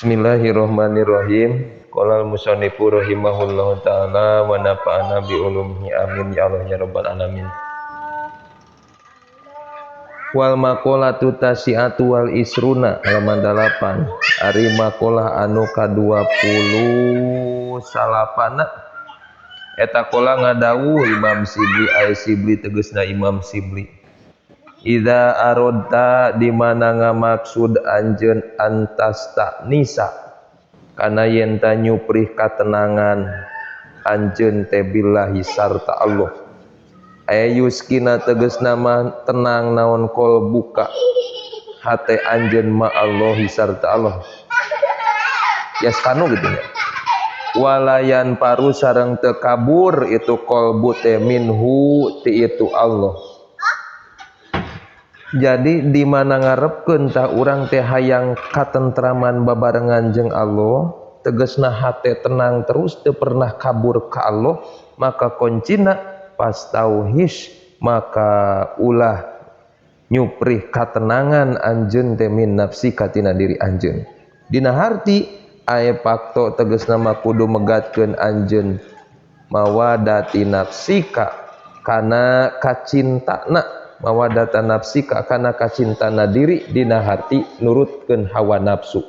Bismillahirrahmanirrahim. Qala al-musannifu rahimahullahu taala wa nafa'ana bi ulumihi amin ya Allah ya rabbal alamin. Wal maqalatu tasi'atu wal isruna halaman 8. Ari maqalah anu ka-29 eta kola ngadawuh Imam Sibli ay Sibli tegasna Imam Sibli. Idza aradta di mana ngamaksud anjeun antasta nisa kana yen ta nyuprih katenangan anjeun teh billahi sarta Allah. Ayuskina tegasna mah tenang naon qalbuka hate anjeun ma Allahi sarta Allah. Yaskanu gitu nya. Walayan paru sareng teu kabur itu qalbu teh minhu ti itu Allah. Jadi di mana ngarepkeun tah urang teh hayang katentraman babarengan jeung Allah, tegasna hate tenang terus teu pernah kabur ka Allah, maka kuncina pas tauhis maka ulah nyuprih katenangan anjeun teh min nafsi katina diri anjeun. Dina harti aya pakto tegasna mah kudu megatkeun anjeun mawadati nafsika kana kacintana mawadata nafsika kana kacintana diri dina harti nurutkeun hawa nafsu.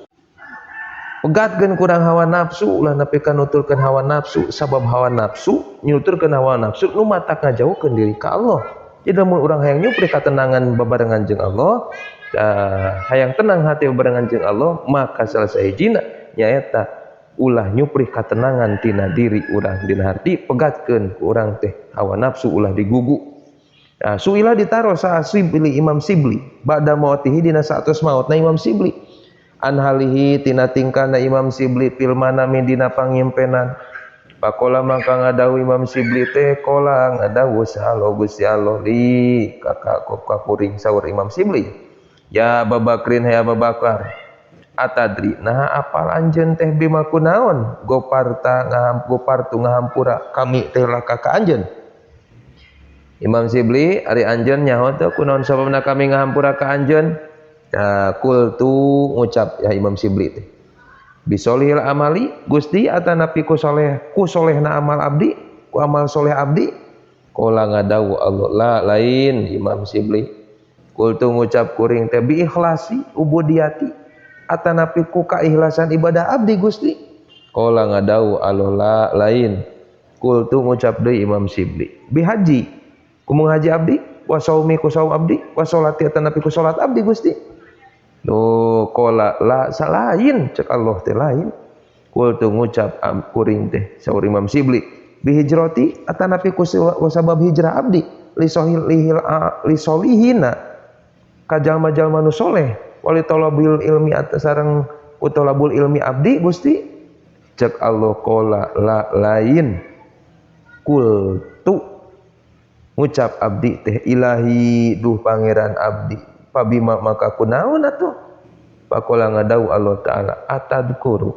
Pegatkeun kurang hawa nafsu ulah nepi ka nuturkeun hawa nafsu, sabab hawa nafsu nyuturkeun hawa nafsu nu matak ngajauhkeun diri ka Allah. Jadi lamun urang hayang nyupri katenangan babarengan jeung Allah, hayang tenang hati babarengan jeung Allah, maka salah sahijina nyaeta ulah nyupri katenangan tina diri urang dina harti pegatkeun ku urang teh hawa nafsu ulah digugu. Nah, suila ditaro saha Sibli Imam Sibli ba'da mautihi dina saatos mautna Imam Sibli an halihi tina tingkahna Imam Sibli fil manami dina pangimpenan. Pakola mangka ngadawu Imam Sibli teh kola ngadawu saha Gusti Allah li kakak kakuring saur Imam Sibli. Ya Babakrin ya Babakar atadri nah apal anjeun teh bima kunaon goparta ngaham gopartu ngahampura kami teh laka ka anjeun. Imam Sibli ari anjeun nyaho teu kunaon sababna kami ngahampura ka anjeun? Nah, kultu ngucap ya Imam Sibli teh. Bisolihil amali Gusti atanapi ku soleh ku solehna amal abdi ku amal soleh abdi? Kola ngadawu Allah la lain Imam Sibli. Kultu ngucap kuring teh bi ikhlasi ubudiyati atanapi ku kaikhlasan ibadah abdi Gusti? Kola ngadawu Allah la lain. Kultu ngucap deui Imam Sibli bi haji kumung haji abdi wa saumi ku saum abdi wa sholati atanapi ku salat abdi Gusti. Nu kola la salain cek Allah teh lain. Kultu ngucap kuring teh saur Imam Sibli bi hijrati atanapi ku sabab hijrah abdi li sohilihil li solihina ka jalma-jalma nu soleh wali talabil ilmi atas sareng utalabul ilmi abdi Gusti. Cek Allah kola la lain. Kultu ngucap abdi teh ilahi duh pangeran abdi pabima maka kunaon atuh? Pakola ngadawu Allah taala atadkuru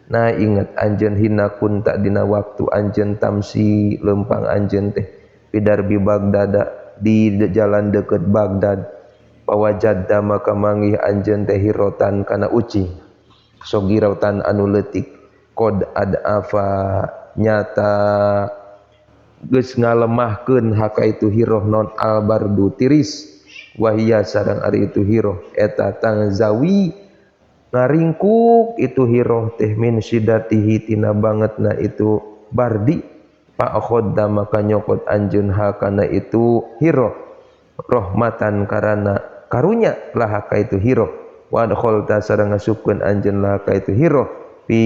nah ingat anjeun hina kunta dina waktu anjeun tamsi lempang anjeun teh pidarbi Bagdad di jalan deket Bagdad pawajadda maka manggih anjeun teh hirotan kana ucing sogirautan anu leutik qad adafa nyata geus ngalemahkeun haka itu hiroh non albardu tiris wahia sareng ari itu hiroh eta tangzawi ngaringkuk itu hiroh teh min syidatihi tina bangetna itu bardi fa akhadda maka nyokot anjeun hakana itu hiroh rahmatan karana karunya lah haka itu hiroh wa adkhalta sareng ngasupkeun anjeun lah haka itu hiroh fi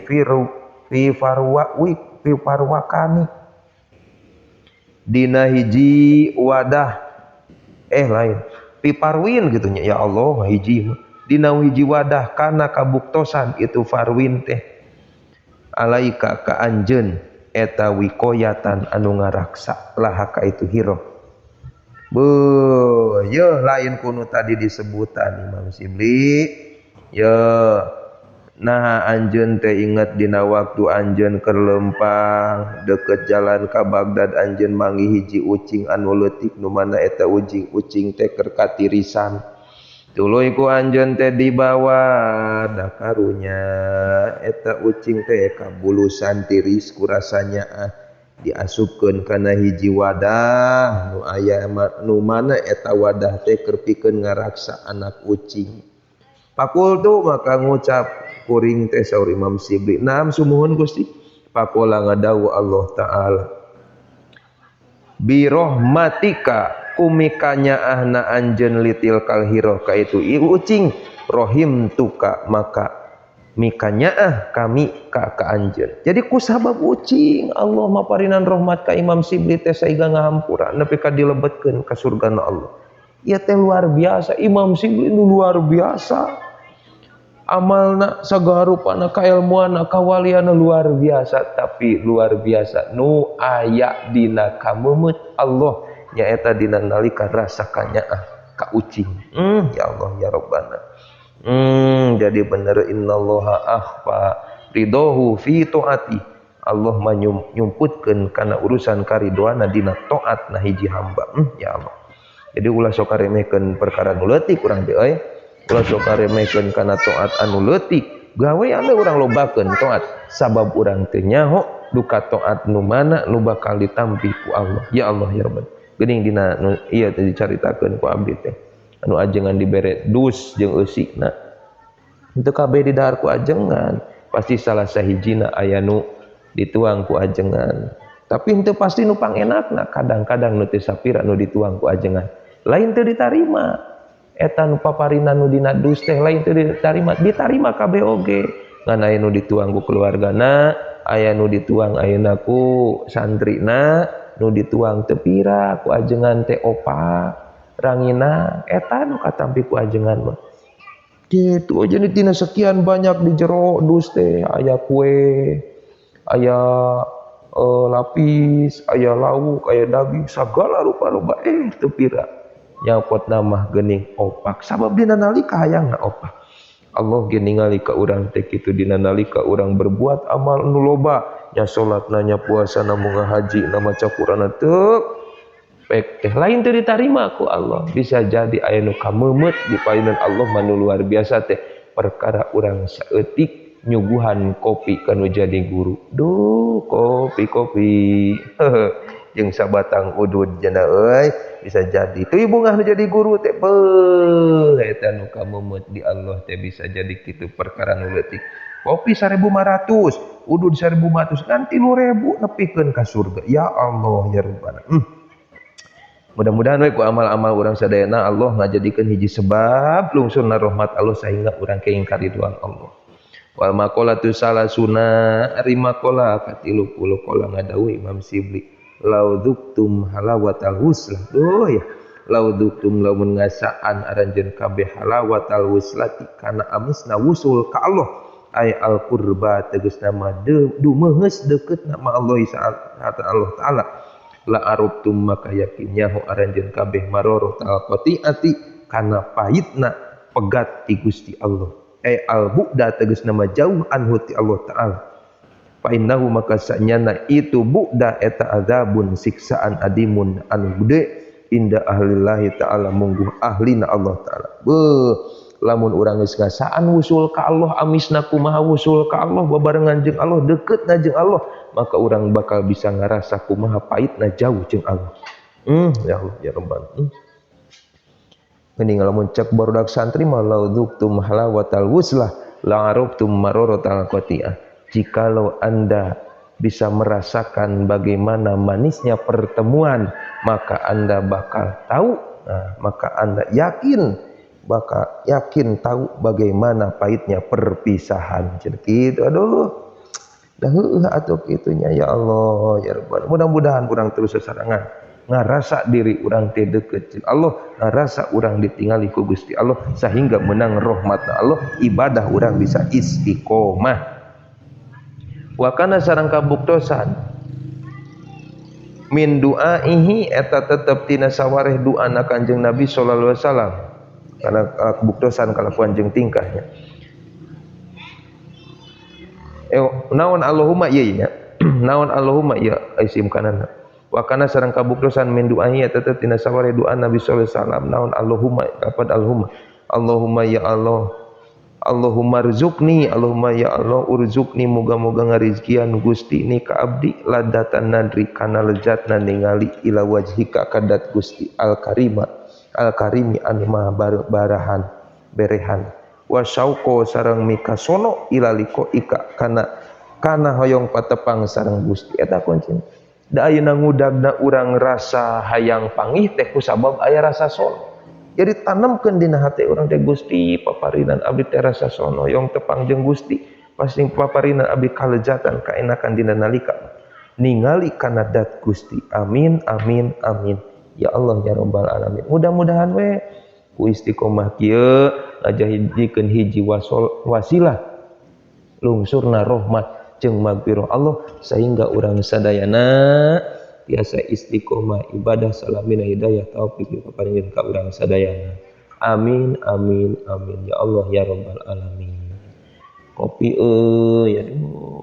firu fi farwa wi fi farwakani dina hiji wadah lain piparwin gitu nya ya Allah hiji dina hiji wadah kana kabuktosan itu farwin teh alaika ka anjeun eta wikoyatan anu ngaraksa laha ka itu hiroh. Beuh ye lain kuno tadi disebutan Imam Sibli ye. Nah anjeun teh inget dina waktu anjeun keur lempang deket jalan ka Bagdad anjeun manggih hiji ucing anu leutik nu mana eta ucing teh keur katirisan. Tuluy ku anjeun teh dibawa da karunya eta ucing teh kabulusan tiris ku rasanya ah diasupkeun kana hiji wadah nu aya nu mana eta wadah teh keur pikeun ngaraksa anak ucing. Pakultu maka ngucap kuring teh saur Imam Sibli, naam sumuhun Gusti. Pakola ngadawuh Allah Ta'ala, birohmatika kumikanya ahna anjeun litil kalhiro ka itu ucing rohim tuka maka mikanya ah kami ka ka anjeun. Jadi ku sabab ucing Allah maparinan rahmat ka Imam Sibli teh saiga ngahampura nepi ka dilebetkeun ka surgana Allah. Ieu teh luar biasa, Imam Sibli nu luar biasa. Amalna sagarupana kailmuanna kawaliana luar biasa, tapi luar biasa nu aya dina kameumut Allah nyaeta dina nalika rasa kanyaah ka ucing. Ya Allah ya Rabbana. Jadi bener innallaha akhfa ridohu fi taati. Allah nyumputkeun kana urusan karidoana dina taat na hiji hamba. Ya Allah. Jadi ulah sok karemehkeun perkara nu leutik urang teh euy. Ulah sok karemehkeun kana taat anu leutik. Gawe anu urang lobakeun taat sabab urang teu nyaho duka taat nu mana nu bakal ditampi ku Allah. Ya Allah ya Rabbana. Geuning dina nu ieu teh dicaritakeun ku abdi teh. Anu ajengan dibere dus jeung eusina. Henteu kabeh didahar ku ajengan, pasti salah sahijina aya nu dituang ku ajengan. Tapi henteu pasti nu pangenakna, kadang-kadang nu teu sapira nu dituang ku ajengan. Lain teu ditarima. Eta nu paparina nu dina dus teh lain teu ditarima, ditarima kabeh oge. Ngan aya nu dituang ku keluargana, aya nu dituang ayeuna ku santrina, nu dituang teu pira ku ajengan teh opa rangina, eta nu katampi ku ajengan mah. Kitu aja nih tina sekian banyak di jero dus teh aya kue, aya lapis, aya lauk, aya daging, sagala rupa-rupa teu pira. Nyapot nama geuning opak sabab dina nalika hayangna opak. Allah ge ningali ka urang teh kitu dina nalika urang berbuat amal nu loba, nya salatna, nya puasana, munga haji, na maca Qur'anna teu pek teh lain teu ditarima ku Allah. Bisa jadi aya nu kameumeut di payunan Allah mah nu luar biasa teh perkara urang saeutik nyuguhan kopi kanu jadi guru. Duh, kopi-kopi. Jeung sabatang udud jana euy, bisa jadi teu bungah nu jadi guru teh beuh eta nu kameumeut di Allah teh bisa jadi kitu perkara nu leutik. Kopi 1500, udud 1500, ngan 3000 nepikeun ka surga. Ya Allah ya Rabbana. Mudah-mudahan we ku amal-amal urang sadayana Allah ngajadikeun hiji sebab lungsurna rahmat Allah sehingga urang kenging kariduan Allah. Wal maqalatu salasuna ari maqala ka-30 qala ngadawuh Imam Sibli. Lau dzuktum halawatal huslah. Duh ya. Lau dzuktum lamun ngasaan aranjeun kabeh halawatal wuslati kana amisna wusul ka Allah. Ay al qurba tegasna mah dumeheus deukeutna ma Allah Allah Ta'ala. La arabtum maka yakin nyaho aranjeun kabeh marorotal qati'ati kana pahitna pegat ti Gusti Allah. Ay al bu'da tegasna mah jauh anhu ti Allah Ta'ala. Fa innahu maka sanyana itu bu'da eta azabun siksaan adimun anu gede inda ahlillahi ta'ala mungguh ahlina Allah Ta'ala. Beuh, lamun urang geus ngasaan wusul ka Allah amisna kumaha wusul ka Allah babarengan jeung Allah deukeutna jeung Allah maka urang bakal bisa ngarasa kumaha pahitna jauh jeung Allah. Ya Allah ya Rabbana. Mending lamun cek barudak santri mah lau dzuktum halawatal wuslah la arabtum mararatal qati'ah. Jikalau Anda bisa merasakan bagaimana manisnya pertemuan, maka Anda bakal tahu, nah, maka Anda yakin, bakal yakin tahu bagaimana pahitnya perpisahan. Jadi gitu, aduh, dah heueuh atuh kitunya ya Allah ya Rabbana. Mudah-mudahan urang terus sesarangan ngarasa diri urang teh deukeut jeung Allah, ngarasa urang ditingali ku Gusti Allah sehingga menang rahmatna Allah, ibadah urang bisa istiqomah. Wa kana sareng kabuktosan min du'aihi eta tetep tina sawareh doana Kanjeng Nabi sallallahu alaihi wasallam kana kabuktosan kalakuan jeung tingkahnya. Naon Allahumma ieu nya naon Allahumma ieu isim kanana. Wa kana sareng kabuktosan min du'aihi eta tetep tina sawareh doa Nabi sallallahu alaihi wasallam naon Allahumma kapan Allahumma Allahumma ya Allah, Allahumma rzuqni, Allahumma ya Allah urzuqni, muga-muga ngarizkian Gusti ni ka abdi ladatan nadri kana lezatna ningali ila wajhika kadat Gusti al-karima al-karimi anu maha barahan berehan wa syauqo sareng mikasono ila liko ika kana kana hoyong patepang sareng Gusti. Eta kuncina. Da ayeuna ngudagna urang rasa hayang pangih teh kusabab aya rasa sono. Jadi tanamkeun dina hate urang teh Gusti paparinan abdi teh rasa sono hoyong tepang jeung Gusti, pasti paparinan abdi kalezatan kaenakan dina nalika ningali kana dat Gusti. Amin amin amin ya Allah ya rabbal alamin. Mudah-mudahan we ku istiqomah kieu ngajahidikeun hiji wasilah lungsurna rahmat jeung magfirah Allah sehingga urang sadayana tiasa istiqomah ibadah salamina hidayah taufik dipaparinkeun ka urang sadayana. Amin amin amin ya Allah ya rabbal alamin. Kopi euy, aduh.